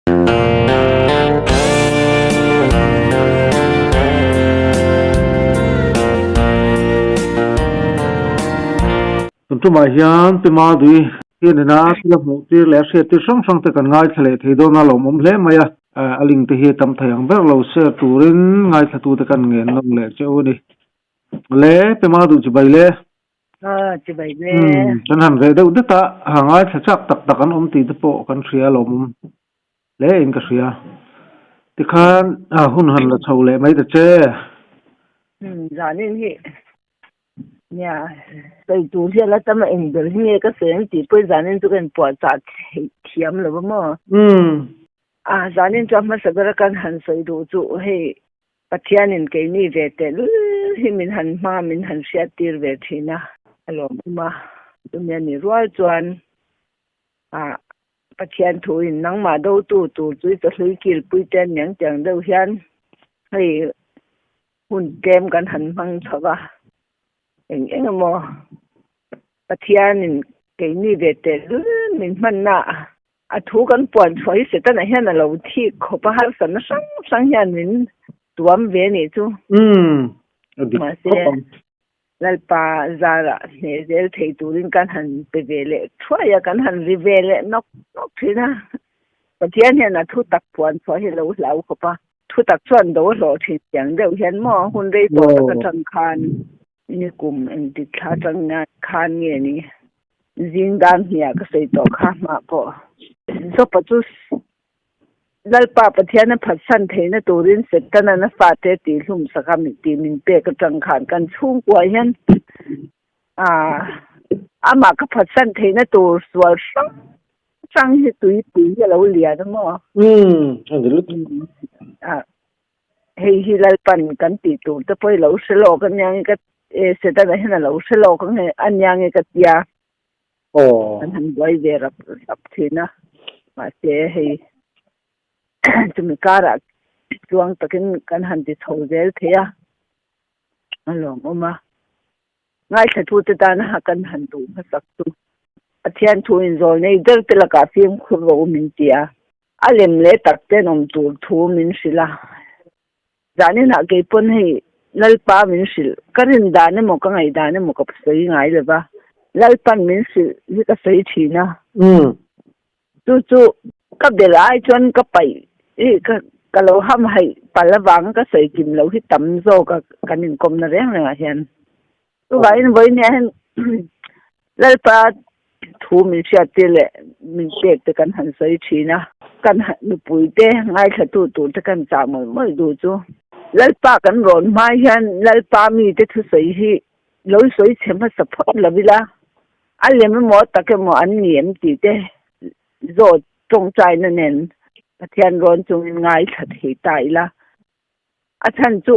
Tun tumah hian Pi Madui hian ina thil a hmuh tir leh a hriat tir hrang hrang te kan ngaithla leh thei dawn a lawmawm hle mai a. A link te hi tam thei ang ber lo share turin ngaithlatute kan ngen nawm leh che u a ni. Le Pi Madui chibai le. A chibai le. Kan han reh deuh det a, ha ngaithla chak tak tak an awm tih te pawh kan hria a lawmawm hle in ka hria. Tikhan hun han la chho leh mai ta che. Zanin hi Nia, sawi tur hian a tam a eng ber hi nge ka sawi ang tih pawh zanin chu ka inpuahchah theih thiam lo va maw? A, zanin chu a hmasa bera kan han sawi duh chu hei Pathianin keini ve tehlul hi min han hma min han hriat tir ve thin a, a lawmawm a, chumi a nih rual chuan a Pathian thuin nangmah dotu tur chu i chawhlui kilpui te aniang tiang deuh hian hei Hun tlem kan han hmang chho va, eng eng emaw Pathianin keini ve tehlul min hmanna a thu kan puan chhuah hi Setana hian a lo thik khawp a, harsatna hrang hrang hian min tuam ve a nih chu. Mahse, Lalpa zarah hneh zel thei turin kan han pe ve leh thuai a, kan han ri ve leh nawk nawk thin a. Pathian hian a thu tak puan chhuah hi a lo hlau khawp a. Thutak chuan do a hlawh thin chiang deuh hian maw hun rei tawh tak atang khan nikum engtik thla atang khan nge ni zing dan hniah ka sawi tawh kha hmah pawh Zopa chu Lalpa Pathian a phatsan theihna turin Setana'n a fate tihhlum sak a tih min pek atang khan kan chhungkua hian amah ka phatsan theihna tur sual hrang Chang hi tuipui hi a lo lian a maw? Umm, a ni lutuk. A, hei hi Lalpan kan tih tur te pawh i lo hre lawk ania nge ka, e Setana hian a lo hre lawk ange ania nge ka tia. Aw. Kan han buai ve rap rap thin a, mahse hei chumi karah tluang takin kan han ti chho zel thei a, a lawmawm a. Ngaithlatute tana ha kan han duh hmasak chu Pathian thu inzawl nei der te lakah fimkhur rawh u min ti a, a lem leh tak ten awm tur thu min hrilh a. Zaninah kei pawn hei Lalpa min hrilh, ka rin dan emaw ka ngaih dan emaw ka sawi ngai lo va, Lalpan min hrilh hi ka sawi thin a. Chu chu ka bel ai chuan ka paih i ka ka lo ham haih pal avanga ka sawi kim lo hi tam zawk a kan inkawmna reng rengah hian. Chuvangin vawinia hian Lalpa thu min hriat tir leh min pek te kan han sawi thin a, kan nupui te ngaithlatu tur te kan chah mawlh mawlh duh chu. Lalpa kan rawn hma hian Lalpa mite thusawi hi lo sawi chhe hmasa phawt lo ila. A lem emaw tak emaw an ni em tih te zawt tawngtaina nen Pathian rawn chungin ngaithla thei ta ila. A chhan chu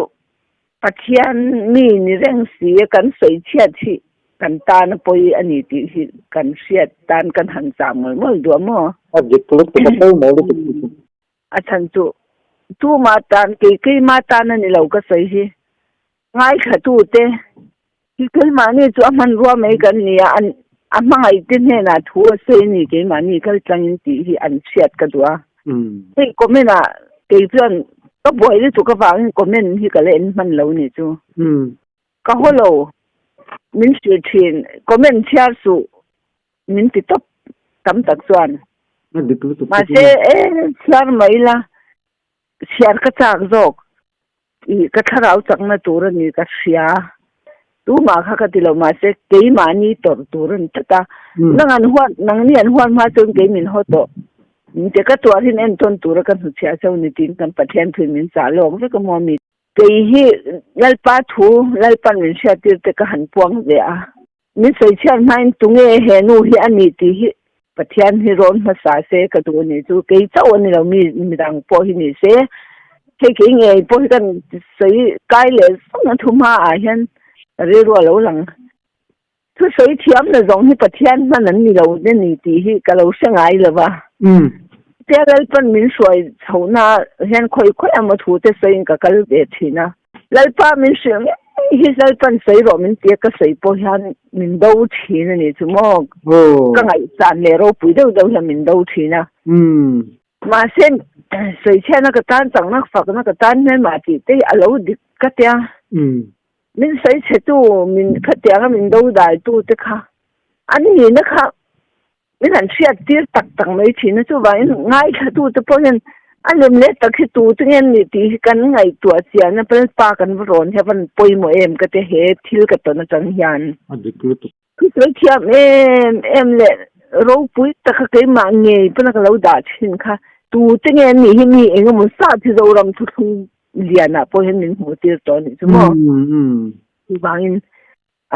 Pathian mi ni reng si a kan sawi chhiat hi kan tan a pawi a ni tih hi kan hriat tan kan han chah mawlh mawlh duh a maw? A dik lutuk a pawimawh lutuk tih chu. A chhan chu tuma tan kei keima tan a ni lo ka sawi hi. Ngaithlatute hi keimahni chu a hmanrua mai kan ni a, an a hmangaihte hnenah thu a sawi a ni keimahni kal tlangin tih hi an hriat ka duh a. Hei comment ah kei chuan ka buai lutuk avangin comment hi ka la en hman lo ni chu. Ka haw lo min hrilh thin comment chhiar suh min ti tawp tam tak chuan. Mahse e chhiar mai la Chhiar ka chak zawk i ka thlarau chakna tur a ni ka hria. Tumah kha ka ti lo mahse keimahni tawrh tur a ni tlat a. Nang an huat nangni an huat hma chuan kei min haw tawh. Min ti ka tuarhin entawn tura ka hnuchhiah cheu ni tiin kan Pathian thuin min chah lawk vek a maw mi. Kei hi Lalpa thu Lalpan min hriattir te ka han puang ve a. Min sawi chhiat hmain tunge he nu hi a ni tih hi Pathian hi rawn hmasa se ka duh a nih chu. Kei chauh a ni lo mi midang pawh hi ni se. Hei kei ngei pawh hi kan sawi kai leh zawng a thu hmaah hian rilru a lo lang. Thusawi thiam na zawng hi Pathian hman an ni lo a ni tih hi ka lo hre ngai lo va. Tia Lalpan min hruai chhohna hian khawi khawi emaw thu te sawiin ka kal ve thin a. Lalpa min hrilh ngei hi Lalpan sawi rawh min tia ka sawi pawh hian min do thin a nih chu maw? Ka ngaihsan leh ropui deuh deuh hian min do thin a. Mahse sawichhiatna ka tan chakna fakna ka tan hmelmah tih te hi a lo dik ka tia. Min sawichhetu min khatianga min dodaltu te kha an nihna kha min han hriat tir tak tak mai thin a, chuvangin ngaithlatu te pawh hian a lem leh tak hi tu te nge an nih tih hi kan ngaihtuah chian a, Lalpa kan va rawn hi a van pawimawh em ka tia he thil ka tawn atang hian. A dik lutuk. Thusawi thiam em em leh ropui taka keimah ngei pawn ka lo dah thin kha tu te nge an nih hi mi eng emaw sat hi Zoram thuthlung lianah pawh hian min hmuh tir tawh a nih chu maw? Chuvangin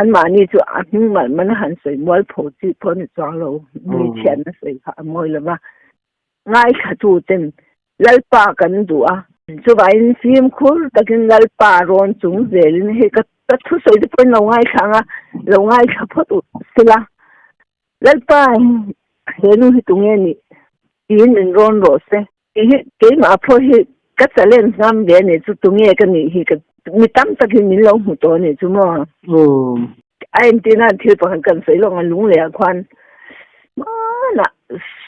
anmahni chu a hming malh malh a han sawi mual pho chi pawh a ni chuang lo, mi chhiatna sawi kha a mawi lo va, ngaithlatu ten Lalpa kan duh a, chuvangin fimkhur takin Lalpa rawn chung zelin hei ka ka thusawi te pawhin lo ngaithla ang a, lo ngaithla phawt u sela, Lalpa he nu hi tunge nih tiin min rawn rawh se. Tih hi keimah pawh hi ka challenge ngam ve a nih chu tunge ka nih hi ka mi tam takin min lo hmu tawh a nih chu maw. A entir nan thil pakhat kan sawi lawk a lungleh ah khuan hmanah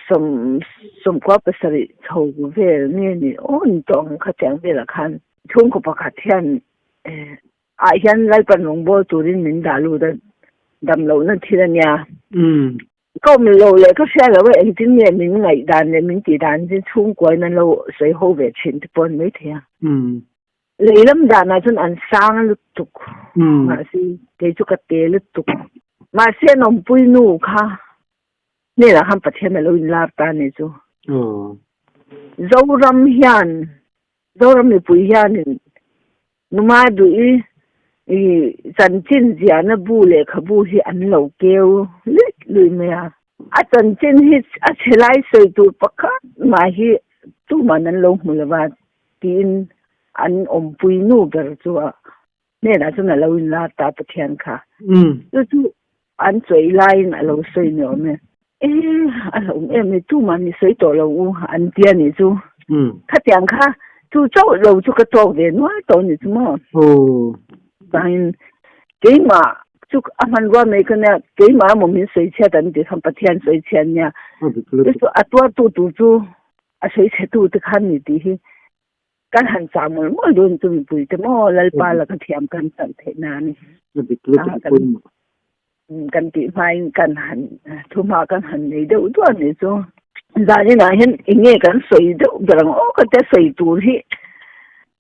sawm sawmkua pasarih chho vel nge ni aw ni tawh ang khatiang velah khan chhungkaw pakhat hian ah hian Lalpan rawngbawl turin min dah lut a damlohna thil a nia. Ka awm lo leh ka hria lo a, engtin nge min ngaih dan leh min tih dan hi chhungkuain an lo sawi ho ve thin te pawh an mai thei a. Lei lam danah chuan an sang lutuk, mahse kei chu ka te lutuk. Mahse an awmpui nu kha hnenah khan Pathian a lo inlar ta a ni chu. Zoram hian, Zoram mipui hianin Numa duh i i chanchin ziahna bu lehkhabu hi an lo keu luih luih mai a. A chanchin hi a chhe lai sawi tur pakhat mah hi tuman an lo hmu lo va tiin an awmpui nu ber chu a hnenah chuan a lo inlar ta Pathian kha. Chu chu an chawi laiin a lo sawi ni awm e. E, a hlauhawm em ni, tuman ni sawi tawh lo u an ti a nih chu. Khatiang kha chu chauh lo chu ka tawk ve nual tawh a nih chu maw. Chuvangin keimah chu a hmanrua mai ka nia, keimah emaw min sawi chhiat an tih khan Pathian sawi chhiat nia. Chu chu a tuartu tur chu a sawi chhetu te khan ni tih hi Kan han chah mawlh mawlh dawn chu mipui te maw Lalpa laka thiam kan chan theih nan kan tih hmain kan han thuhma kan han nei deuh duah a nih chu. Zaninah hian eng nge kan sawi deuh ber ang aw ka tia sawi tur hi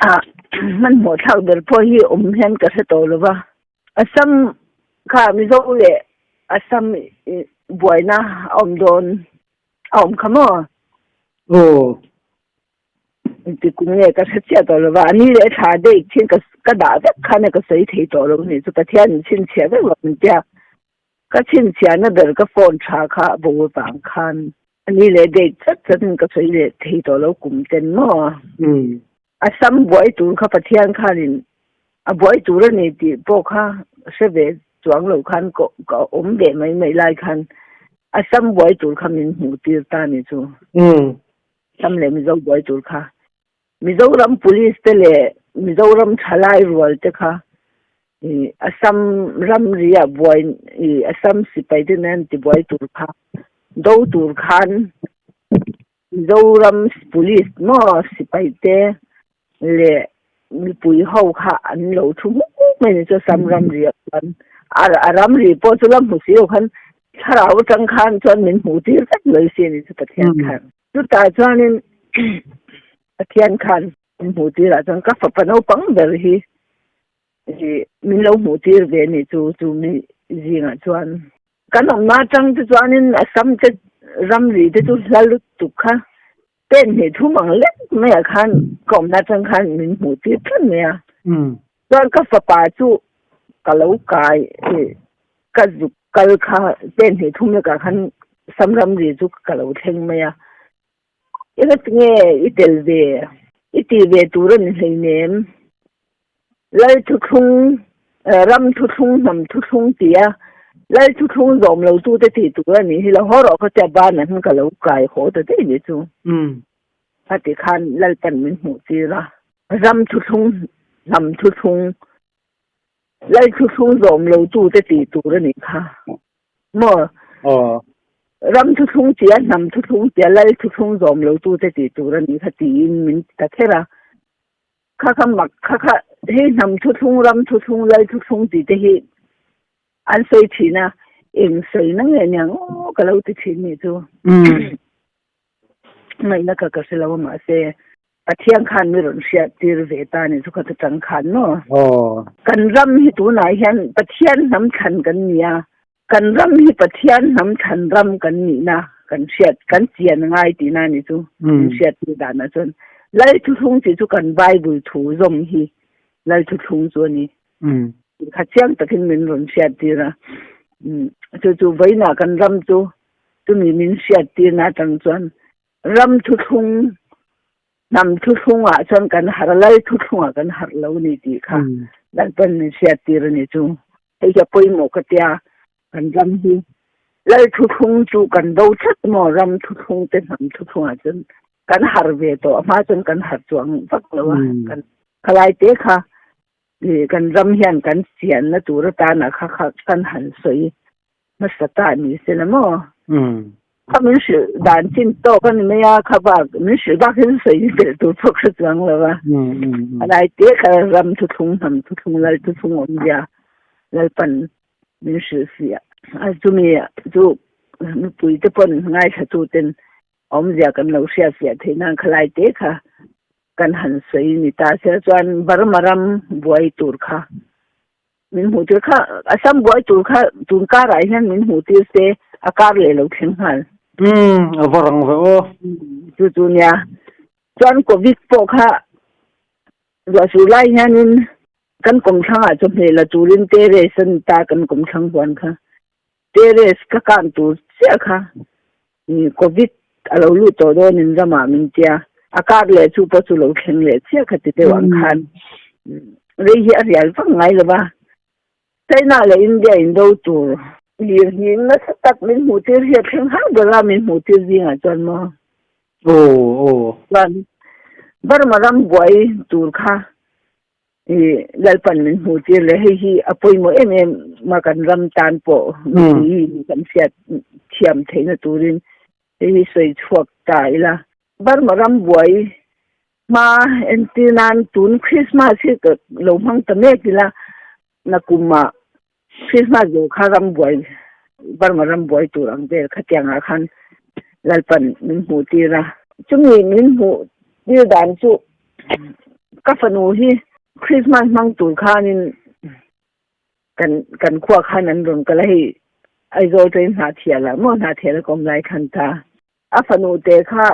ah hmanhmawh thlak ber pawh hi awm hian ka hre tawh lo va. Assam kha Mizo leh Assam buaina a awm dawn a awm kha maw? Aw. Engti kum nge ka hre chiah tawh lo va, a ni leh thla date chin ka ka dah vek khan ka sawi thei tawh lo ni chu Pathian in chhinchhiah vek lo min tia, ka chhinchhiahna ber ka phone tha kha a bo avang khan a ni leh date chat chat in ka sawi leh thei tawh lo kum ten maw. A sam buai tur kha Pathian khanin a buai tur a ni tih pawh kha hre ve chuang lo khan ka ka awm ve mai mai lai khan a sam buai tur kha min hmuh tir ta ni chu. Sam leh Mizo buai tur kha Mizoram Police te leh Mizoram thalai rual te kha i Assam ramri ah buai i Assam sipai te nen ti buai tur kha do tur khan Mizoram Police maw sipai te leh mipui ho kha an lo thu hmuk mai ni chu Assam ramri ah chuan a ramri pawh chu la hmu si lo khan thlarau atang khan chuan min hmuh tir vek mai si ni chu Pathian khan. Chutah chuanin Pathian khan min hmuh tirah chuan ka fapa naupang ber hi min lo hmuh tir ve ni chu chu mi zingah chuan kan awmna atang te chuanin Assam te ramri te chu hla lutuk kha Pen hnih thum ang lek maiah khan ka awmna atang khan min hmuh tir tlat mai a. Chuan ka fapa chu ka lo kai ka zuk kal kha pen hnih thum lekah khan sam ramri chu ka lo thleng mai a. Engatinge i tel ve, i ti ve tur a ni hleinem. Lal thuthlung, ram thuthlung, hnam thuthlung tia Lal thuthlung zawm lo tute tih tur a nih hi lo haw rawh ka tia banah hian ka lo kai haw ta daih nih chu. A ti khan Lalpan min hmuh tir a, ram thuthlung, hnam thuthlung, Lal thuthlung zawm lo tute tih tur a nih kha maw? Aw. Ram thuthlung tia hnam thuthlung tia lal thuthlung zawm lo tute tih tur a nih kha tiin min ti ta kher a. Kha kha mak kha kha hei hnam thuthlung ram thuthlung lal thuthlung tih te hi an sawi thin a, eng sawi na nge niang aw ka lo ti thin nih chu. Ngaihna kha ka hre lo a mahse Pathian khan mi rawn hriat tir ve ta ni chu kha chu tang khan maw. Kan ram hi tunah hian Pathian hnam thlan kan ni a, kan ram hi Pathian hnam thlan ram kan nihna kan hriat kan chian ngai tihna ni chu min hriat tir danah chuan Lal thuthlung tih chu kan Bible thu zawm hi Lal thuthlung chu a ni. Kha chiang takin min rawn hriat tir a, chu chu vawiinah kan ram chu chumi min hriat tirna atang chuan ram thuthlung, hnam thuthlungah chuan kan harh a, lal thuthlungah kan harh lo ni tih kha Lalpan min hriat tir a ni chu. Hei hi a pawimawh ka tia, kan ram hi lal thuthlung chu kan bo tlat maw, ram thuthlung te hnam thuthlungah chuan kan harh ve tawh, a hma chuan kan harh chuang vak lo a, kan khalai te kha kan ram hian kan chianna tur atana kha kha kan han sawi hmasa ta ni se la maw? Kha min hrilh dan chin tawk a ni mai a, kha bak min hrilh bak hian sawi belh tur pawh ka hre chuang lo a. A lai te kha ram thuthlung, hnam thuthlung, lal thuthlung awmzia Lalpan min hrilh si a. Chumi chu mipui te pawn ngaithla tu ten awmzia kan lo hriat fiah theih nan khalai te kha kan han sawi ni ta se chuan Burma ram buai tur kha min hmuh tir kha Assam buai tur kha tun karah hian min hmuh tir se a kar leh lo thleng nghal. Umm a va rang ve aw. Chu chu nia chuan Covid pawh kha ruahsur lai hianin kan kawmthlangah chawhmeh la turin terrace a ni ta kan kawmthlang huan kha terrace ka kan tur chiah kha Covid a lo lut tawh dawn in ramah min tia a kar leh chu pawh chu lo thleng leh chiah kha ti deuh ang khan rei hi a rial vak ngai lo va China leh India in do tur lir hnih nasa tak min hmuh tir hi a thleng har ber a min hmuh tir zingah chuan maw chuan Burma ram buai tur kha I Lalpan min hmuh tir leh hei hi a pawimawh em em a kan ram tan pawh mipui kan hriat thiam theihna turin hei hi sawi chhuak ta ila. Burma ram buai hma entir nan tun Christmas hi ka lo hmang ta mek ila nakumah Christmas zawh kha ram buai Burma ram buai tur ang vel khatiangah khan Lalpan min hmuh tir a. Chumi min hmuh tir dan chu ka fanu hi Christmas hmang tur khanin kan kan khua khan an rawn kal a hei Aizawl train hna thial ah maw hna thial a ka awm lai khan ta. A fanu te kha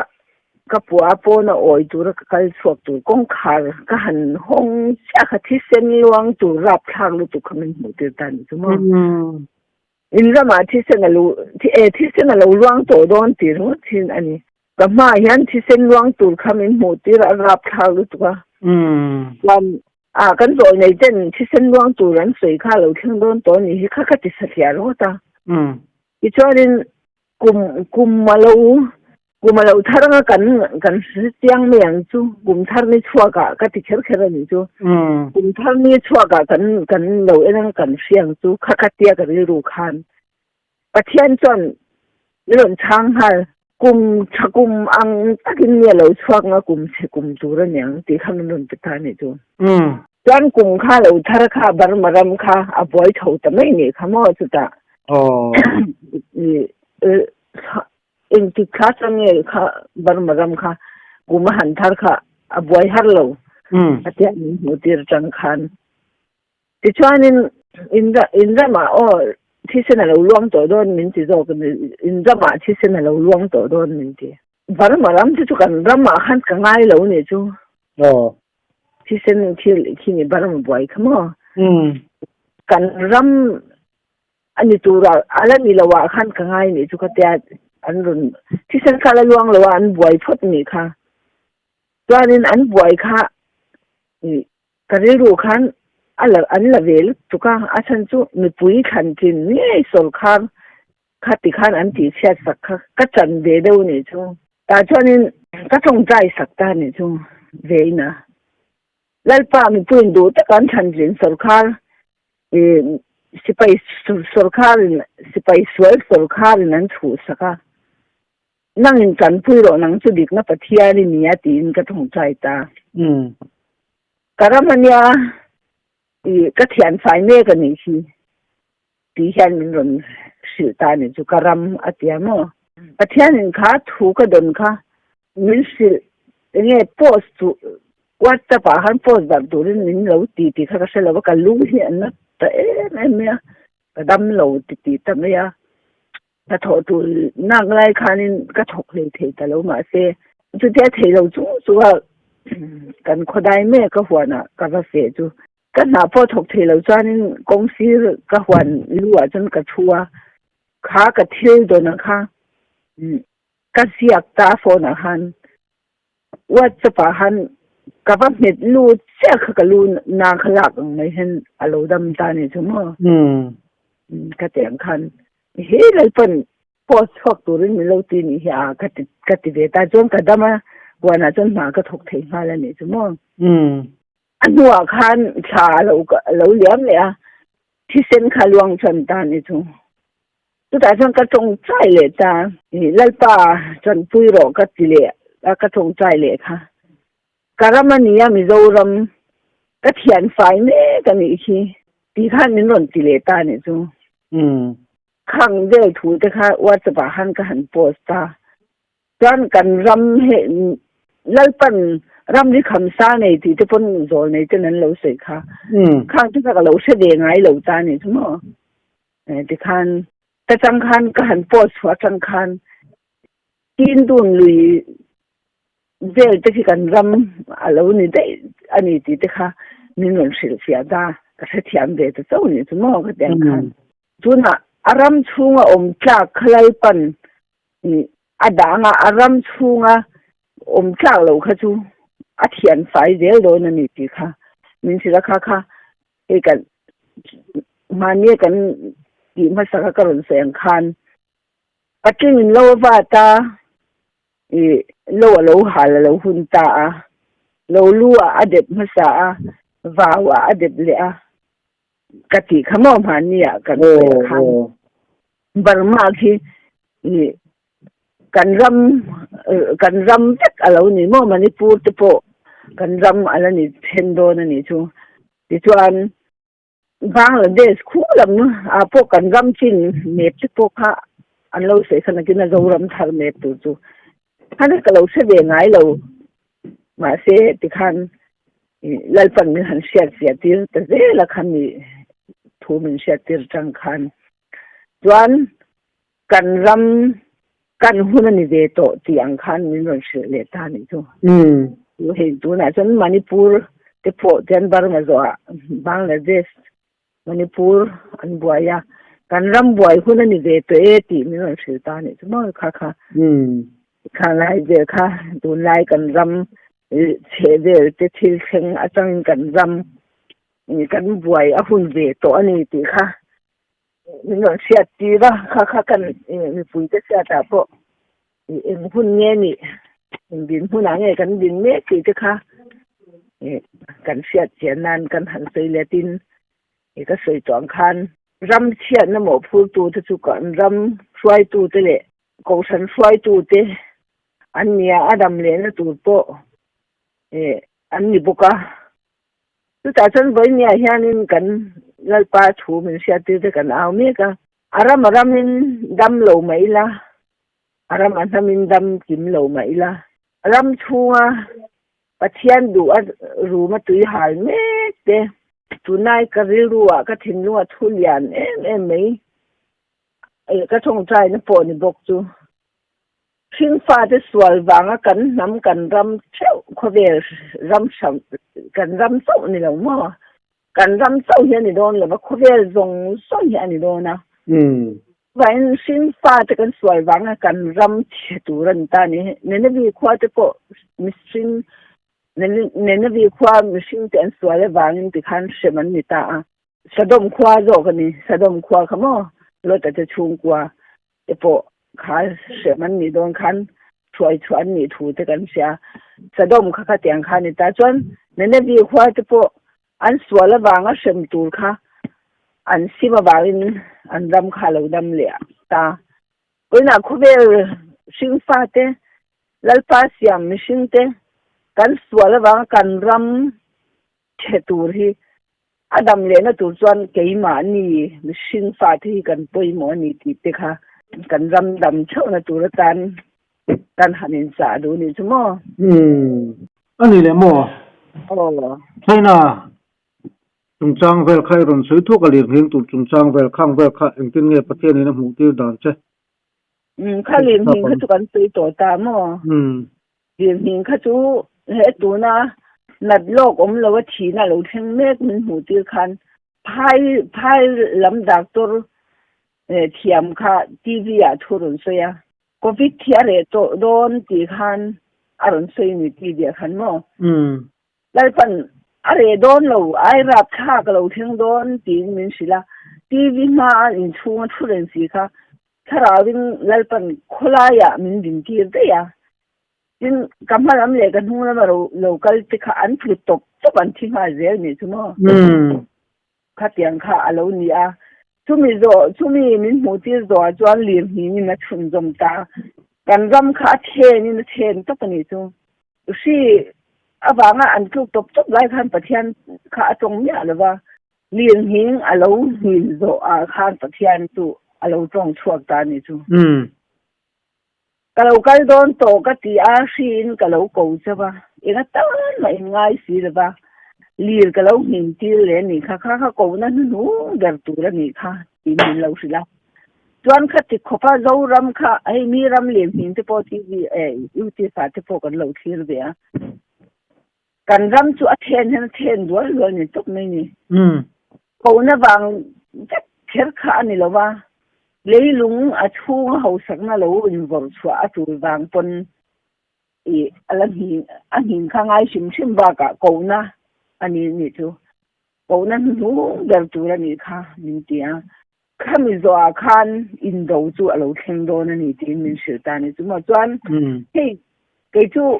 ka pua a pawn a awi tura ka kal chhuak tur kawngkhar ka han hawng chiah kha thisen luang tur rapthlak lutuk kha min hmuh tir ta ni chu maw. In ramah thisen a lo e thisen a lo luang tawh dawn tih ringawt thin a ni. Ka hmaah hian thisen luang tur kha min hmuh tir a rapthlak lutuk a. Chuan a kan zawi nei ten thisen luang tur an sawi kha a lo thleng dawn tawh a nih hi kha ka ti satliah ringawt a. Tichuanin Kum kum a lo kum a lo thar anga kan kan hre chiang mai ang chu kum thar ni chhuak ah ka ti kher kher a nih chu kum thar ni chhuak ah kan kan lo en anga kan hria ang chu kha kha tia ka rilru khan Pathian chuan min rawn chhang nghal kum tha kum ang takin mi a lo chhuak nga kum chhe kum tur a niang tih kha min rawn ti ta a nih chu chuan kum kha lo thar kha Burma ram kha a buai tho ta mai nih kha maw chutah Engtik thla chuan nge kha Burma ram kha kum a han thar kha a buai har lo a tia min hmuh tir atang khan. Tichuanin in ramah aw thisen a lo luang tawh dawn min ti zawk a ni, in ramah thisen a lo luang tawh dawn min ti. Burma ram te chu kan ramah khan ka ngai lo nih chu. Thisen thil khi ni Burma buai kha maw. Kan ram A ni tura a la ni lo ah khan ka ngai nih chu ka tia an rawn thisen kha la luang lo a an buai phawt nih kha chuanin an buai kha ih ka rilru khan a la an la ve lutuk a a chhan chu mipui thlan tlin ngei sawrkhar kha ti khan an tih chhiat sak kha ka chan ve deuh nih chu tah chuanin ka tawngtai sak ta nih chu ve in a. Lalpa mipuiin duh taka an thlan tlin sawrkhar ih Sipai sorkarin sipai sual sorkarin an chhuhsak a, Nangin tanpui rawh nang chu dikna Pathian i nia tiin ka tawngtai ta. Ka ram ania i ka thianfai mek a nih hi tih hian min rawn hrilh ta a nih chu ka ram a tia maw. Pathianin kha thu ka dawn kha min hrilh enge post chu WhatsApp ah khan post darh turin min lo ti tih kha ka hre lo va, ka lung hi a na ta em em mai a, ka dam lo ti tih ta mai a. Ka thawh tur nak lai khanin ka thawk hlei thei ta lo mahse chutia thei lo chung chunga kan khawdai mek a huanah ka va feh chu ka hna pawh thawk thei lo chuanin kawng sir ka huan lu ah chuan ka thu a, kha ka thil dawn ah kha ka ziak ta a phone ah khan WhatsApp ah khan ka va hmet lut chiah kha ka lu na kha lak ang mai hian a lo dam ta ni chu maw. Ka ti ang khan he Lalpan post chhuak turin min lo ti nih hi a ka ti ka ti ve ta chuan ka dam a huanah chuan hna ka thawk thei nghal a nih chu maw. A hnuah khan thla a lo a lo liam leh a thisen kha luang chuan ta ni chu. Chutah chuan ka tawngtai leh ta, Lalpa chanpui rawh ka ti leh a, ka tawngtai leh kha. Ka ram a nia Mizoram, ka thian fai mek a nih khi tih khan min rawn ti leh ta a nih chu. Khang vel thu te kha WhatsApp ah khan ka han post ta. Chuan kan ram he Lalpan ramri khamsa nei tih te pawn zawl nei ten an lo sawi kha. Khang te kha ka lo hre ve ngai lo ta a nih chu maw. Tikhan ka chang khan ka han post chhuah atang khan tin dun lui vel te khi kan ram a lo ni daih a ni tih te kha min rawn hrilh fiah ta ka hrethiam ve ta chauh ni chu maw ka ti ang khan. Tunah a ram chhunga awm tlak kha Lalpan a dang a, a ram chhunga awm tlak lo kha chu a thian fai zel dawn a ni tih kha min hrilh a kha kha hei kan mahni kan tih hmasa kha ka rawn sawi ang khan patling in lo a vat a ih lo a lo hal a lo hun ta a lo lu ah a dep hmasa a vau ah a dep leh a ka tih kha maw mahni ah kan sawi ang khan Burma khi ih kan ram kan ram vek a lo ni maw Manipur te pawh kan ram a la ni then dawn a nih chu tichuan Bangladesh khu lam ah pawh kan ram chin map te pawh kha an lo sawi kha nakin a Zoram thar map tur chu khan ka lo hre ve ngai lo mahse tikhan Lalpan min han hriat fiah tir ta zel a kha mi thu min hriat tir tang khan chuan Kan ram kan hun a ni ve tawh tih ang khan min rawn hrilh leh ta a nih chu. Hei tunah chuan Manipur te pawh chuan Burma zawhah Bangladesh, Manipur an buai a, kan ram buai hun a ni ve tawh e tih min rawn hrilh ta a nih chu maw kha kha. Kha lai vel kha tunlai kan ram chheh vel te thil thleng atangin kan ram kan buai a hun ve tawh a ni tih kha Min rawn hriat tir a, kha kha kan mipui te hriatah pawh eng hun nge nih, eng dinhmunah nge kan din mek tih te kha kan hriat chian nan kan han sawi let in ka sawi tawh ang khan ram chhiatna mawhphurtu te chu kan ram hruaitu te leh kohhran hruaitu te an nia, a dam lehna tur pawh an ni bawk a. Chutah chuan vawinia hianin kan Lalpa thu min hriattir te kan au mek a, a ram a ramin dam lo mah ila, a ram a hnamin dam kim lo mah ila, ram chhunga Pathian duh a rum a tui hal mek te, tunlai ka rilruah ka thinlunga thu lian em em mai ka tawngtaina pawh ni bawk chu. Hringfate sual vanga kan hnam kan ram theuh khawvel ram hram kan ram chauh ni lo maw? Kan ram chauh hi a ni dawn lo va, khawvel zawng zawng hi a ni dawn a. Chuvangin hringfate kan sual vanga kan ram chhe tur a ni ta a ni. Nineveh khua te pawh mihring Nineveh khua mihringte an sual avangin tikhan hrem an ni ta a. Sodom khua zawk a ni. Sodom khua kha maw Lota te chhungkua te pawh kha hrem an nih dawn khan hruai chhuah an nih thu te kan hria. Sodom kha khatiang kha a ni ta. Chuan Nineveh khua te pawh an sual avanga hrem tur kha An sim avangin an ram kha a lo dam leh ta. Vawiinah khawvel hringfate, Lalpa siam mihringte kan sual avanga kan ram chhe tur hi a dam lehna tur chuan keimahni mihring fate hi kan pawimawh a ni tih te kha kan ram dam theuhna tur atan kan han inchah duh nih chu maw? Umm, a ni leh maw? Aw. China chungchang vel kha i rawn sawi thuak a lirnghing tur chungchang vel khang vel kha engtin nge Pathianin a hmuh tir dan che? Umm, kha lirnghing kha chu kan sawi tawh ta maw? Umm. Lirnghing kha chu he tuna nat lawk awm lo a thihna a lo thleng mek min hmuh tir khan phai phai lam doctor thiam kha TV ah thu rawn sawi a, Covid thi a reh tawh dawn tih khan a rawn sawi ni TV ah khan maw? Lalpan a reh dawn lo, ai rapthlak a lo thleng dawn tiin min hrilh a, TV hmaa inchhunga thu reng si kha Thlarauin Lalpan khawlaiah min dintir daih a, tin, ka hma lam leh ka hnung lama ro lo kal te kha an tlu tawp tawp an thi nghal zel nih chu maw? Khatiang kha a lo ni a, chumi zawh chumi min hmuhtir zawhah chuan lirhningin a chhunzawm ta, kan ram kha a thenin a then tawp a nih chu. Hri avanga an tluk tawp tawp lai khan Pathian kha a tawng miah lo va, Lirnghing a lo hnin zawh ah khan Pathian chu a lo tawng chhuak ta a ni chu. Ka lo kal dawn tawh ka ti a, hriin ka lo ko chauh a, eng atan mah in ngai si lo va, lir ka lo hnin tir leh a nih kha, kha kha kohna hnuhnung ber tur a nih kha tiin min lo hrilh a. Chuan kha ti khawpa Zoram kha hei mi ram lirnghing te pawh TV eh YouTube ah te pawh kan lo thlir ve a. Kan ram chu a then hian a then dual dual ni tawp mai ni. Kohna vang vek kher kha a ni lo va, leilung a chhunga hausakna lo invawrh chhuah a tul vang pawn i a la hnin a hnin kha ngai hrim hrim bakah kohna a ni nih chu. Kohna hnuhnung ber tur a nih kha min ti a. Khami zawhah khan indo chu a lo thleng dawn a ni tiin min hrilh ta a ni chu maw. Chuan hei kei chu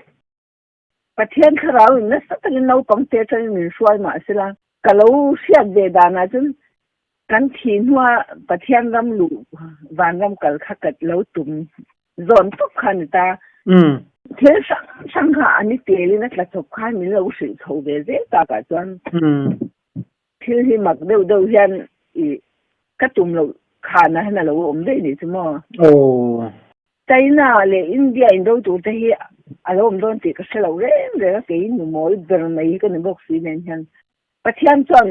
Pathian thlarau in nasa takin naupang te atangin min hruai mah sela, ka lo hriat ve danah chuan kan thih hnua Pathian ram luh vanram kal kha ka lo tum zawn tawp kha a ni ta. Thil hrang hrang kha an i telin a tla chawp khan min lo hrilh chho ve zel takah chuan thil hi mak deuh deuh hian i ka tum loh khanah hian a lo awm daih nih chu maw. China leh India indo tur te hi a lo awm dawn tih ka hre lo reng reng a, kei nu mawi ber mai hi ka ni bawk si nen hian Pathian chuan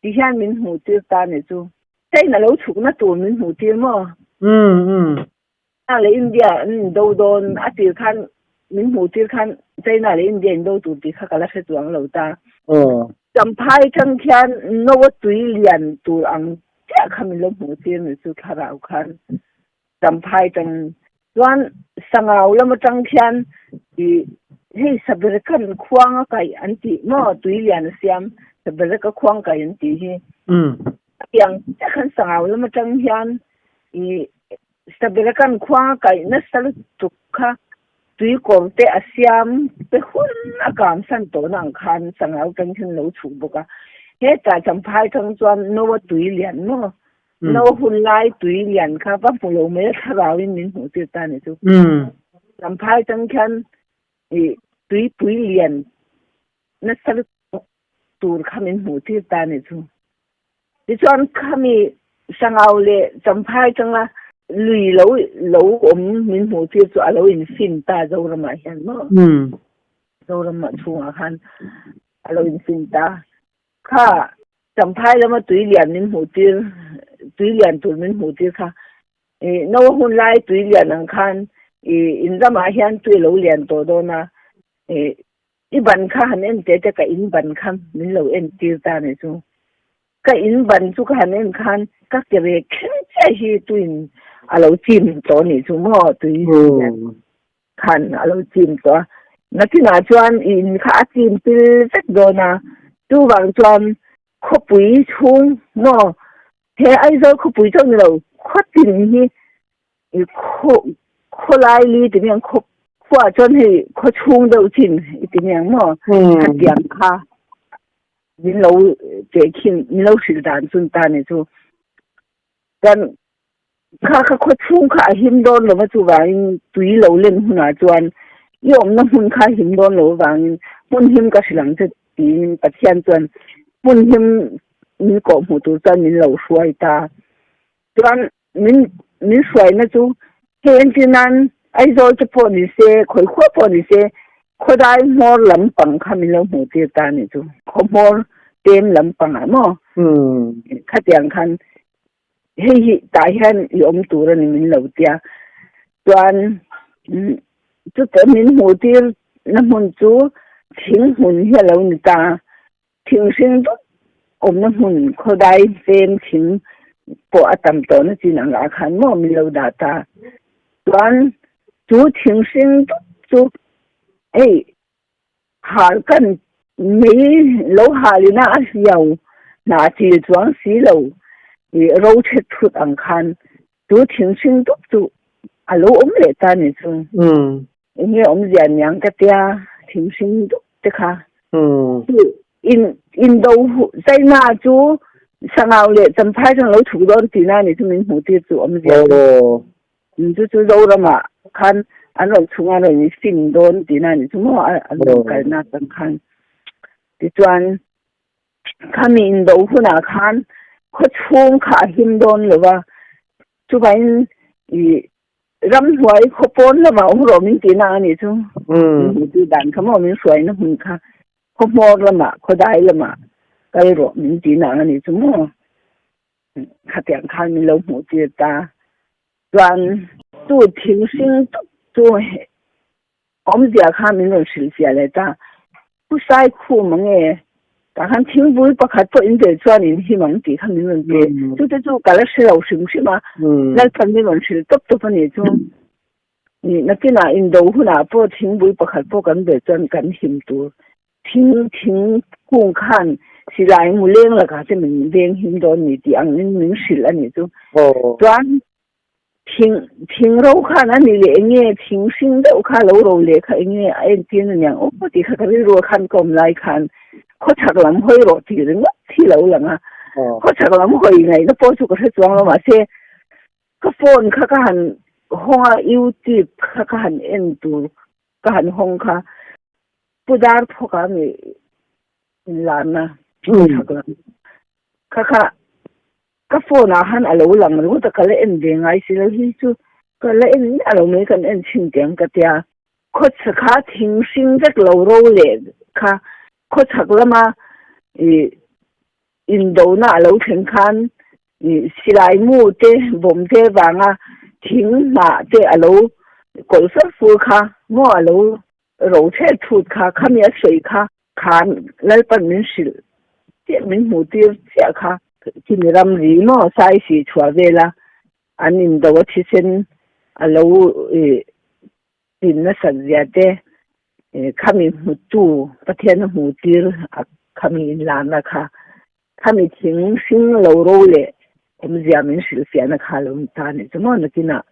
ti hian min hmuh tir ta nih chu. China lo chhukna tur min hmuh tir maw? China leh India an indo dawn a tir khan min hmuh tir khan China leh India indo tur tih kha ka la hre chuang lo ta. Champhai tang khian Noa tui lian tur ang chiah kha min lo hmuh tir nih chu thlarau khan. Champhai tang chuan Sangau lam atang khian i hei Saberkan khuang a kaih an tih maw tui lian a siam Saberka khuang kaih an tih hi a piang chiah khan Sangau lam atang hian i Saberkan khuang a kaih nasa lutuk kha tui kawr te a siam te hun a kam san tawhna ang khan Sangau tang hian lo chhuk bawk a hetah Champhai tang chuan Noa tui lian maw No hun lai tui lian kha va hmu lo mai a thlarau in min hmuh tir ta ni chu. Champhai tang khian i tuipui lian nasa lutuk tur kha min hmuh tir ta ni chu. Tichuan khami Sangau leh Champhai tanga lui lo lo awm min hmuh tir chu a lo in fin ta Zoramah hian maw. Zoramah chhungah khan a lo in fin ta. Kha Champhai lama tui lian min hmuh tir, tui lian tur min hmuh tir kha i no hun lai tui lian ang khan i in ramah hian tui a lo lian tawh dawn a, i i ban kha han en teh te ka in ban kha min lo en tir ta nih chu. Ka in ban chu ka han en khan ka ke ve thleng chiah hi tuin a lo chim tawh nih chu maw tui lian khan a lo chim tawh a, nakinah chuan i in kha a chim pil vek dawn a, chuvang chuan khawpui chhung maw he Aizawl khawpui chauh ni lo khawtin hi i khaw khawlai li ti miang khaw khuaah chuan hei khaw chhung deuh chin i ti miang maw khatiang kha. Min lo tehkhin, min lo hrilh dan chu ta ni chu. Kan kha kha khaw chhung kha a him dawn lo va chuvangin tui lo len hunah chuan i awmna hmun kha a him dawn lo avangin hmun him ka hrilh ang che tiin Pathian chuan hmun him min kawh hmuh tur chuan min lo hruai ta. Chuan min min hruaina chu hei entir nan Aizawl te pawh ni se, khawi khua pawh ni se khawdai hmawr lampang kha min lo hmuh tir ta a nih chu. Khaw hmawr pem lampang ah maw? Khatiang khan hei hi tah hian i awm tur a ni min lo tia. Chuan chutah min hmuh tir na hmun chu thing hmun hi a lo ni ta. Thing hring dup awmna hmun khawdai fem thing pawh a tam tawhna chin ang ah khan maw min lo dah ta. Chuan chu thing hring dup chu hei hal kan mei lo halina a hliau hnah chil chuang si lo ih ro thet thut ang khan chu thing hring dup chu a lo awm leh ta ni chu. Enge awmzia niang ka tia thing hring dup te kha. In indo China chu Sangau leh Champhai tang lo chhuk dawn tihna ni chu min hmuh tir chu awmzia chu. Chu chu Zoramah khan an rawn chhung a rawn fin dawn tihna ni chu maw an rawn kalna tang khan. Tichuan khami indo hunah khan khawchhung kha a him dawn lova chuvangin ih Ramhnuai khaw pawn lamah awm rawh min tihna a nih chu. Min hmuhtu dan kha maw min hruaina hmun kha khaw hmawr lamah khaw dai lamah kal rawh min tihna a nih chu maw. Khatiang khan min lo hmuh tir ta. Chuan chu thing hring tuk chu Awmzia kha min rawn hrilh fiah leh ta. Pu Saikhum ange, tah khan thingbul pakhat pawh in tel chuan in him ang tih kha min rawn pe. Chute chu ka la hre lo hrim hrim a, Lalpan min rawn hrilh tawp tawp a nih chu. Nakinah indo hunah pawh thingbul pakhat pawh kan bel chuan kan him tur. Thing thing kung khan silai muleng lakah te min veng him dawn ni tih angin min hrilh a nih chu. Chuan Thing thing ro khan a ni leh enge thing hring deuh kha lo ro leh kha enge a entir na niang aw tih kha ka rilru ah khan ka awm lai khan khawchhak lam hawi rawh tih ringawt hi lo lang a, khawchhak lam hawi ngaihna pawh chu ka hre chuang lo mahse ka phone kha ka han hawng a youtube kha ka han en tur ka han hawng kha pu dar phawk ah mi inlarna khawchhak lam kha kha Ka phone ah khan a lo lang ringawt a, ka la en ve ngai si lo hi chu ka la en miah lo mai kan en chhin teh ang ka tia. Khawchhak kha thing hring vek lo ro leh kha khawchhak lama ih indona a lo thleng khan ih silai mu te bawm te vanga thing hnah te a lo kawlh fur fur kha maw a lo ro thet thut kha khami a sawi kha Khan Lalpan min hrilh chiah min hmuh tir chiah kha. Chini ramri maw Saisi chhuah vela an indo a thisen a lo tin nasat zia te khami hmutu Pathian a hmuh tir a khami inlarna kha khami thing hring lo ro leh awmzia min hrilh fiahna kha lo ni ta nih chu maw nakinah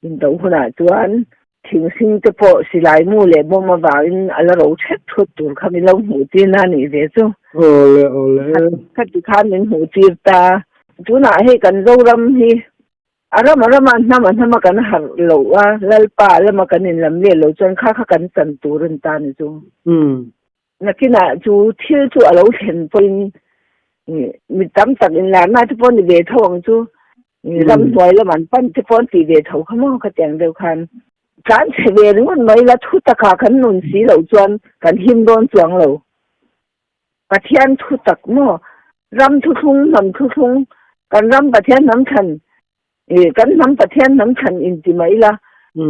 indo hunah chuan Thing hring te pawh silai mu leh bawm avangin a la ro thet thut tur kha min lo hmuh tir na nih ve chu. Awle awle. Khati khan min hmuh tir ta. Tunah hei kan Zoram hi a ram a rama hnam a hnama kan harh loh a, Lalpa lama kan inlam leh lo chuan kha kha kan chan tur a ni ta ni chu. Nakinah chu thil chu a lo thlen pawhin mi tam tak inlarna te pawh ni ve tho ang chu, ramhnuai lam an pan te pawh an tih ve tho kha maw khatiang deuh khan. Tlan chhe ve ringawt mai la thu takah kan nun si loh chuan kan him dawn chuang lo. Pathian thu tak maw, ram thuthlung, hnam thuthlung, kan ram Pathian hnam thlan kan hnam Pathian hnam thlan inti mai la,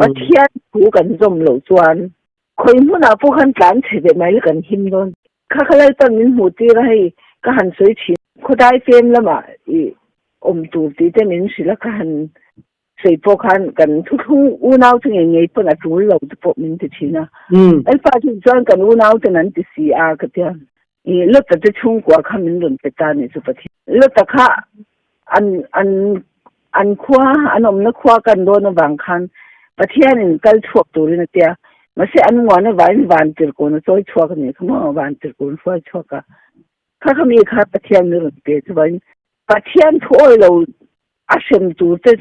Pathian thu kan zawm loh chuan Khawi hmunah pawh khan tlan chhe ve mai la kan him dawn. Kha kha Lalpan min hmuh tir a hei ka han sawi thin. Khawdai fem lamah i awm tur tih te min hrilh a ka han sawi pawh khan kan thuthlung unau te ngei ngei pawn a tul lo te pawh min ti thin a. Lalpa chu chuan kan unau ten an ti si a ka tia. I Lota te chhungkua kha min rawn pe ta nih chu Pathian. Lota kha an an an khua an awmna khua kan dawn avang khan Pathianin kal chhuak turin a tia. Mahse an muan avangin van tirkawn a chawi chhuak a nih kha maw, van tirkawn hruai chhuak a. Kha kha mi kha Pathian mi rawn pe chuvangin Pathian thu awi lo a hrem tur te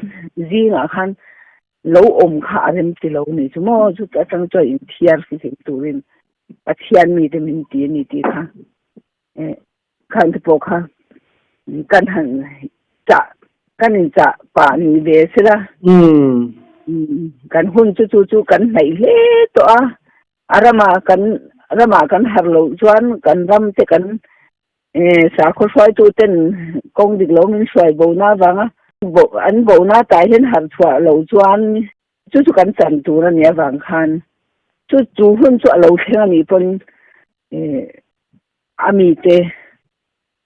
zingah khan lo awm kha a rem ti lo ni chu maw chu atang chuan inthiar fihlim turin Pathian mite min ti a ni tih kha khan te pawh kha kan han chah kan in chah pah ni ve sela kan hun chu chu chu kan hnaih hle tawh a a ramah kan ramah kan harh loh chuan kan ram te kan sakhaw hruaitu ten kawng dik lo min hruai bo na avanga an bo na tah hian harh chhuah loh chuan chu chu kan chan tur a nih avang khan chu chu hun chu a lo thleng a nih pawn A mite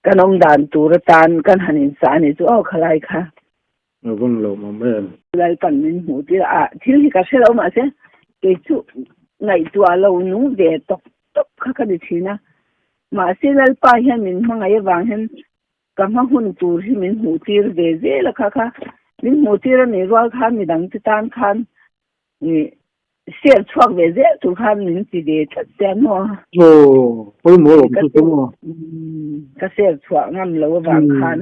kan awm dan tur atan kan han inchah a nih chu aw khalai kha. A vang lo mawm em? Lalpan min hmuh tir a, thil hi ka hre lo mahse kei chu ngaihtuah lo nung ve tawp tawp kha ka ni thin a. Mahse Lalpa hian min hmangaih avang hian ka hma hun tur hi min hmuh tir ve zel a kha kha. Min hmuh tir a nih rual khan midang te tan khan Share chhuak ve zel tur khan min ti ve tlat sia maw. Aw, pawimawh awm chu te maw. Ka share chhuah ngam lo avang khan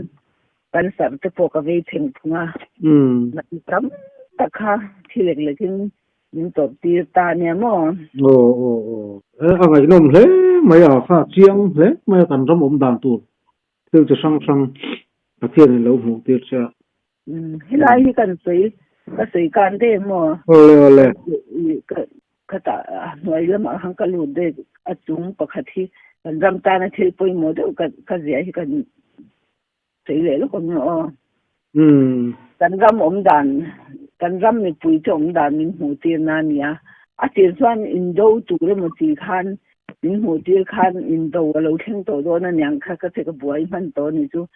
cancer te pawh ka vei pheng phung a. Tam tak kha thi lek lek in min tawrh tir ta nia maw. Aw aw aw. A ngaihnawm hle mai a kha chiang hle mai a kan ram awm dan tur thil chi hrang hrang Pathian in lo hmuh tir che a. Helai hi kan sawi ka sawi kan daih maw? Awle awle. Khata hnuai lamah khan ka lut daih a chung pakhat hi kan ram tana thil pawimawh deuh ka ziah hi kan sawi leh lawk ang aw. Kan ram awm dan kan ram mipui te awm dan min hmuh tir na nia. A tir chuan indo tur emaw chi khan min hmuh tir khan indo a lo thleng tawh dawn aniang kha ka che ka buai hman tawh a ni chu.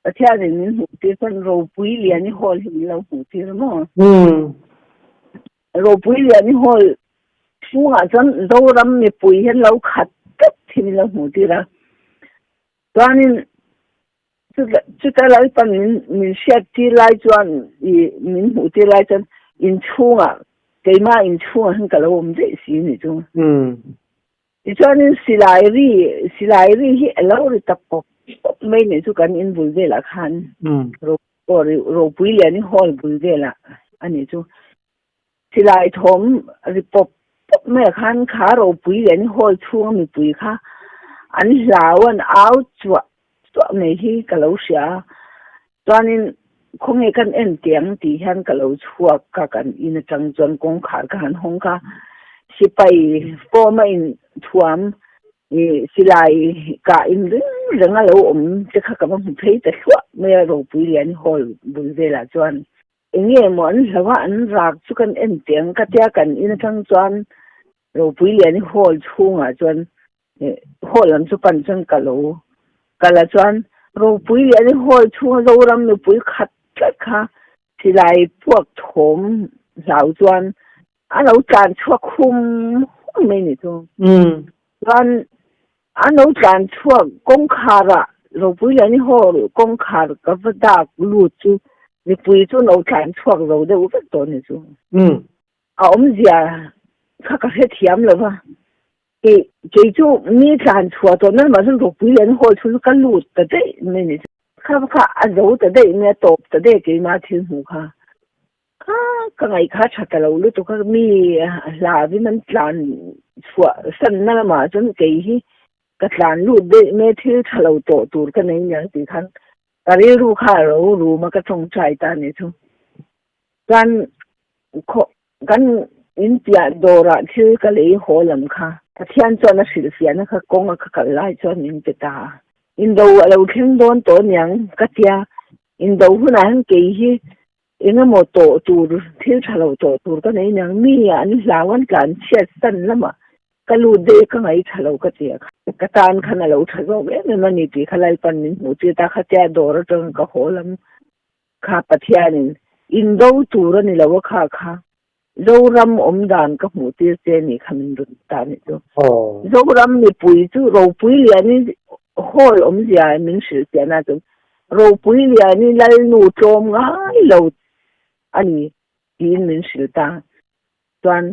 Pathianin min hmuh tir chuan Ropui Liani Hall hi min lo hmuh tir maw? Ropui Liani Hall chhungah chuan Zoram mipui hian lo khat tlat hi min lo hmuh tir a. Chuanin chuta Lalpan min min hriat tir lai chuan ih min hmuh tir lai chuan inchhungah keimah inchhungah hian ka lo awm daih si ni chu. Tichuanin silai ri, silai ri hi a lo ri ta pawp pawp mai nih chu kan in bul velah khan ropui lian i hall bul velah a nih chu. Silai thawm ri pawp pawp maiah khan kha ropui lian i hall chhunga mipui kha an hlau an au chuah chuah mai hi ka lo hria a. Chuanin khawnge kan en teh ang tih hian ka lo chhuak a, kan in atang chuan kawngkhar ka han hawng kha. Sipai form a in thuam ih silai kah in ring reng a lo awm te kha ka va hmu phei ta hluah mai a ropui lian hall bul velah chuan. Enge maw an hlau a an rak chu kan en teh ang ka tia kan in atang chuan ropui lian hall chhungah chuan Hall lam chu pan chuan ka lo kal a chuan ropui leh ani hall chhunga Zoram mipui khat tlat kha silai puak thawm hlau chuan a lo tlan chhuak hum hum mai ni chu. Chuan an lo tlan chhuak kawngkhar ah ropui leh ani hall kawngkhar ka va dak lut chu mipui chu an lo tlan chhuak zo deuh vek tawh ni chu. A awmzia kha ka hrethiam lo va. Kei kei chu mi tlan chhuah tawh nan mahse ropui leh an hawl chhung chu ka lut ta daih mai ni. Kha kha a zo ta daih mai a tawp ta daih keimah thil hmuh kha. Kha ka ngaih kha tha ta lo lutuk a mi hlavin an tlan chhuah sanna lamah chuan kei hi ka tlan lut daih mai thil tha lo tawh tur ka nei aniang tih khan ka rilru kha a ro rum a ka tawngtai ta a nih chu. Chuan khaw Kan in piah dawrah thil ka lei haw lam kha Pathian chuan a hrilhfiahna kha kawng a ka kal lai chuan min pe ta a. Indo a lo thleng dawn tawh aniang ka tia, indo hunah hian kei hi eng emaw tawh tur, thil tha lo tawh tur ka nei aniang, mi an hlau an tlan chhiat san lamah ka lut daih ka ngaih tha lo ka tia kha. Ka tan khan a lo tha zawk em em a ni tih kha Lalpan min hmuh tir ta kha tia dawr atanga ka haw lam Kha Pathianin indo tur a ni lo a kha kha Zoram awm dan ka hmuh tir che ni kha min rawn ta nih chu. Zoram mipui chu ropui liani hall awmzia min hrilh chiahna chuan ropui liani lalnu tlawm ngai lo a ni tiin min hrilh ta. Chuan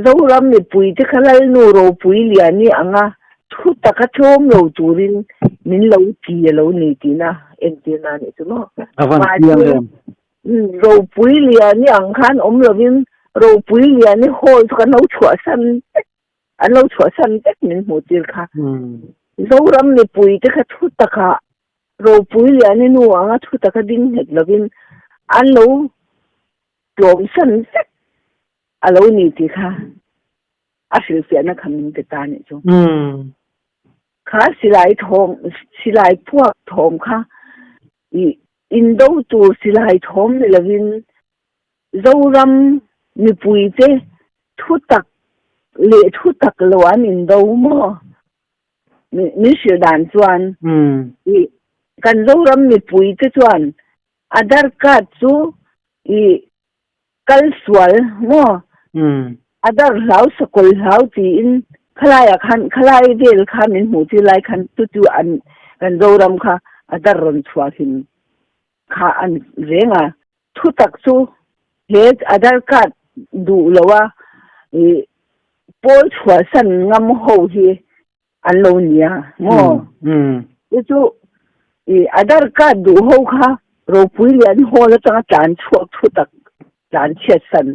Zoram mipui te kha lalnu ropui liani anga thu taka tlawm lo turin Min lo ti a lo ni tihna entirna a nih chu maw. A van chiang em. Ropui liani ang khan awm lovin ropui liani hall chu kan lo chhuahsan vek, an lo chhuahsan vek min hmuh tir kha. Zoram mipui te kha thu takah ropui liani nu anga thu taka ding nghet lovin an lo tlawmsan vek a lo ni tih kha a hrilhfiahna kha min pe ta a nih chu. Kha silai thawm, silai puak thawm kha i indo tur silai thawm ni lovin Zoram mipuite thu tak leh thu tak lo an indo maw? Min hrilh dan chuan i kan Zoram mipuite chuan Aadhaar card chu i Kal sual maw? A dar hlau sakawl hlau tiin khalaiah khan khalai vel kha min hmuh tir lai khan chu chu an kan Zoram kha a dar rawn chhuah hlim kha a ni reng a. Thu tak chu he Aadhaar card duh lo a ih pawl chhuahsan ngam ho hi an lo nia maw? Chu chu i Aadhaar card duh ho kha ropui leh an hall atanga tlan chhuak thu tak tlan chhiat san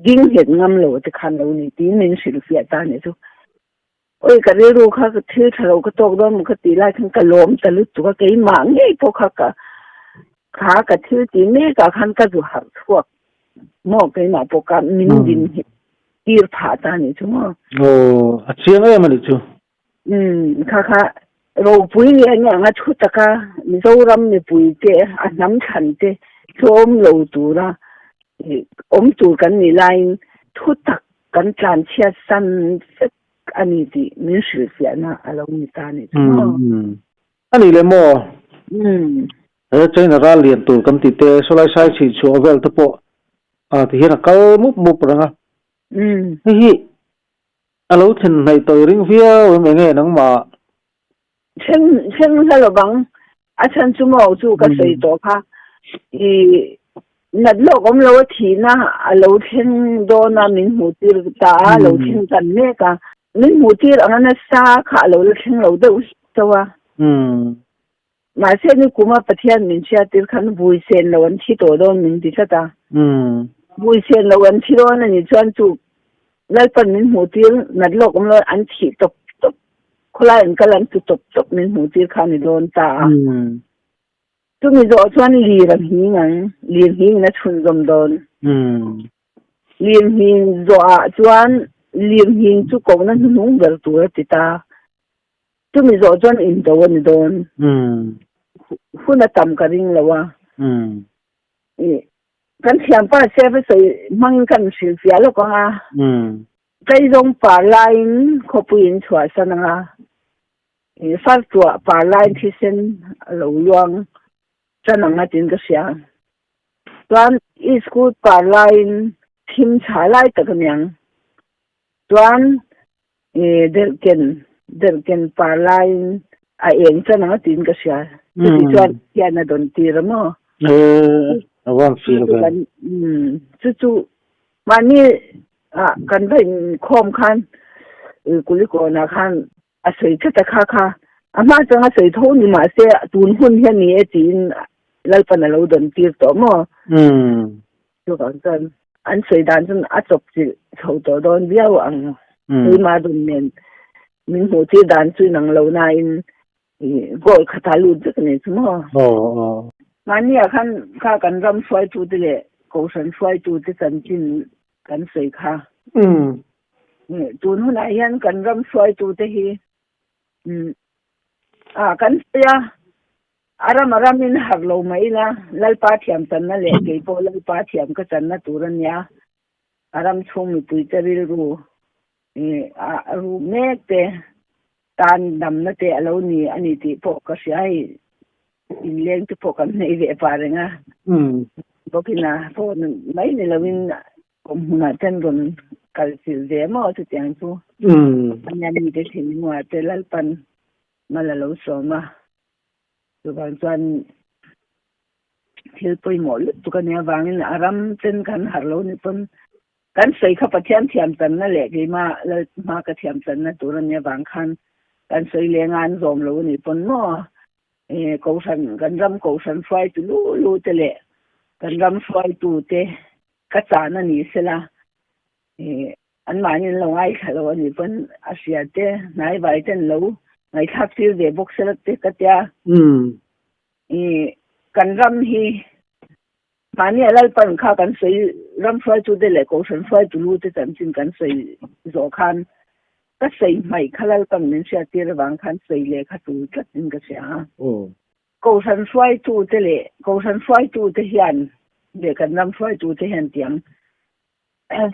ding nghet ngam lo te khan lo ni tiin min hrilh fiah ta nih chu. Awi ka rilru kha ka thil tha lo ka tawk dawn maw ka tih lai khan ka lawm ta lutuk a, keimah ngei pawh kha ka kha ka thil tih mek ah khan ka zu harh chhuak maw keimah pawh ka min din nghet tir phah ta nih chu maw. Aw a chiang em a nih chu. Umm kha kha ropui leh eng anga thu taka Mizoram mipui te a hnam thlan te tlawm lo tura awm tur kan nih laiin thu tak kan tlan chhiat san vek a ni tih min hrilhfiahna a lo ni ta nih chu maw. A nih leh maw? He China ral lian tur kan tih te sawlai sai chhih chhuah vel te pawh ti hian a kal mup mup reng a. Hei hi A lo thlen hnaih tawh i ring viau em enge nangmah? Thleng thleng hla lo vang, a chhan chu maw chu ka sawi tawh kha i nat lawk awm lo a thihna a lo thleng dawn a min hmuh tir ta a lo thleng tan mek a, min hmuh tir anga nasa kha a lo la thleng lo deuh chauh a. Mahse ni kuma Pathian min hriat tir khan vui sen lo an thi tawh dawn min ti tlat a. Vui sen lo an thi dawn a nih chuan chu Lalpan min hmuh tir nat lawk awm lo an thih tawp tawp khawlai an kal an tlu tawp tawp min hmuh tir kha a ni dawn ta a. Chumi zawh chuan lir a nghing ang, lir nghing in a chhunzawm dawn. Lir nghing zawhah chuan lir nghing chu kohna hnuhnung ber tur a ti ta. Chumi zawh chuan indo a ni dawn. Hun a tam ka ring lo a. Kan thiampa chef a sawi hmangin kan hrilhfiah lawk ang a. Kaizawng par laiin khawpui in chhuahsan ang a. Fartuah par laiin thisen a lo luang tan ang a tiin ka hria. Chuan Iskut par laiin thim chhah lai tak a niang. Chuan Derhken, Derhken par laiin a eng chan ang a tiin ka hria. Chuti chuan hian a dawn tir a maw? A van feel ve. Chu chu mahni ah kan va inkhawm khan Kulikawnah khan a sawi tlat a kha kha. A hma chang a sawi tho ni mahse tun hun hian ni e tiin Lalpan a lo dawn tir tawh maw? Chuvang chuan an sawi dan chuan a chawp chilh chho tawh dawn viau ang. Keimah dun nen min hmuh tir dan chu inang lo nain goal khat ah lut vek a ni chu maw. Mahni ah khan kha kan ram hruaitute leh kohhran hruaitute chanchin kan sawi kha. Tun hunah hian kan ram hruaitute hi kan sawi a. A ram a ramin harh lo mah ila, Lalpa thiam channa leh kei pawh Lalpa thiam ka channa tur a nia. A ram chhung mipuite rilru a ru mek te tan damna te a lo ni a ni tih pawh ka hria hei inleng te pawh kan nei ve pah reng a. Bawkin a phone mai ni loin kawm hmunah ten rawn kal chilh ve maw chutiang chu. Ania mite thinlungah te Lalpan mal a lo sawm a. Chuvang chuan thil pawimawh lutuk a nih avangin a ram ten kan harh lo ni pawn kan sawi kha Pathian thiam channa leh keimah Lalhma ka thiam channa tur a nih avang khan. Kan sawi leng a an zawm lo a nih pawn maw Kohhran kan ram Kohhran hruaitu lu lu te leh kan ram hruaitu te ka chan a ni sela anmahni an lo ngaithla lo a nih pawn a hria te hnaivai te an lo ngaihthlak tir ve bawk sela te ka tia. Kan ram hi Mahni a Lalpan kha kan sawi ram hruaitute leh Kohhran hruaitu lu te chanchin kan sawi zawh khan ka sawi hmaih kha Lalpan min hriattir avang khan sawi leh kha tul tlat in ka hria a. Kohhran hruaitute leh Kohhran hruaitute hian leh kan ram hruaitute hian tiang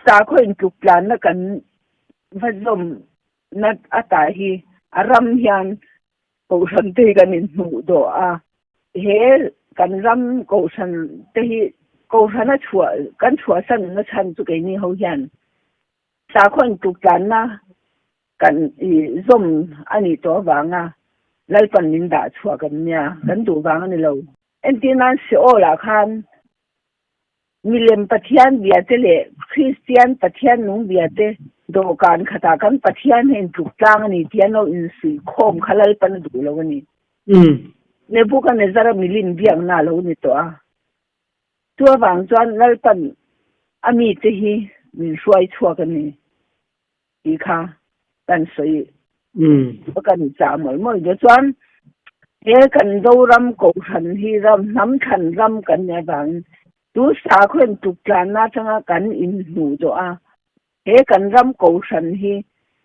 sakhaw intluk tlanna kan va zawmna ata hi a ram hian Kohhran te hi kan inhmuh dawh a, he kan ram Kohhran te hi Kohhrana chhuah kan chhuahsan na chhan chu keini ho hian sakhaw intluk tlanna kan i zawm a nih tawh avanga Lalpan min dah chhuah kan nia, kan duh vang a ni lo. Entir nan Seol-ah khan Milem Pathian bia te leh Kristian Pathian nung bia te dawhkan khatah kan Pathian hi intluk tlang a ni tih an lo insuihkhawm kha Lalpan a duh lo a ni. Nebuchadnezzar-a milim biakna a lo ni tawh a. Chu avang chuan Lalpan a mite hi min hruai chhuak a ni tih kha kan sawi kan chah mawlh mawlh nia. Chuan he kan Zoram Kohhran hi ram hnam thlan ram kan nih avangin chu sakhaw intuk tlanna atanga kan inhmuh zawh a, he kan ram Kohhran hi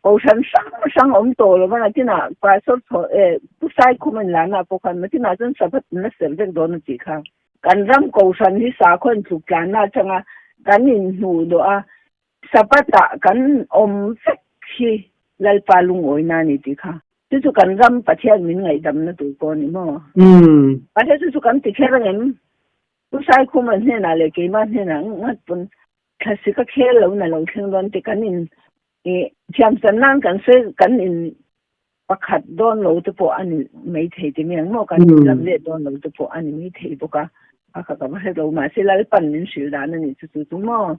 Kohhran hrang hrang awm tawh lo va, nakinah Pastor thaw eh Pu Saikhum a inlarna pawh khan nakinah chuan Sabbath in la serh vek dawn a tih kha. Kan ram Kohhran hi sakhaw intluk tlanna atanga kan inhmuh zawh a, Sabbath-ah kan awm vek hi Lalpa lungawina a ni tih kha. Chu chu kan ram Pathian min ngaihdamna tur pawh a ni maw? Mahse chu chu kan ti kher angem? Pu Saikhuma hnenah leh keimah hnenah ngat pawn thlasi ka khel lo na lo thleng dawn tih kan in thiamchan nan kan sawi kan in pakhat dawn lo te pawh a ni maithei ti mai ang maw? Kan in lam leh dawn lo te pawh a ni maithei bawk a, a kha ka va hre lo. Mahse Lalpan min hrilh dan a nih chu chu chu maw?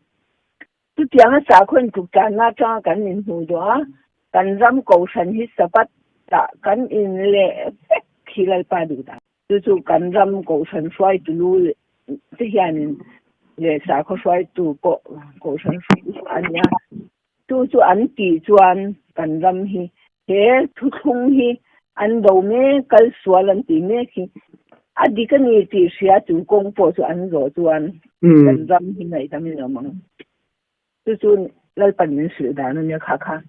Chutianga sakhaw intluk tlanna atanga kan inhmuh duh a, kan ram Kohhran hi Sabbath ah kan in leh vek hi Lalpa duh dan. Chu chu kan ram Kohhran hruaitu lu te hianin leh sakhaw hruaitu pawh Kohhran hruaitu a nia. Chu chu an tih chuan kan ram hi he thuthlung hi an do mek, kal sual an tih mek hi a dik a ni tih hria chu kawng pawh chu an zawh chuan kan ram hi ngaihdam in awm ang. Chu chu Lalpan min hrilh dan a nia kha kha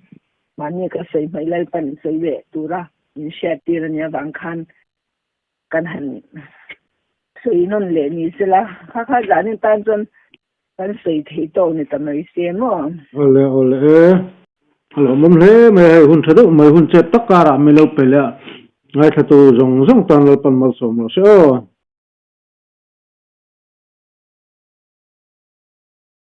mahni ka sawi hmaih Lalpan sawi leh tura min hriat tir a nia vang khan kan han sawi nawn leh ni sela kha kha zanin tan chuan Kan sawi theih tawk ni ta mai se maw? Awle awle e. A lawmawm hle mai a, hei hun tha deuh mai hun chet tak karah mi lo pe leh a, ngaithla tu zawng zawng tan Lalpan malsawm rawh se aw.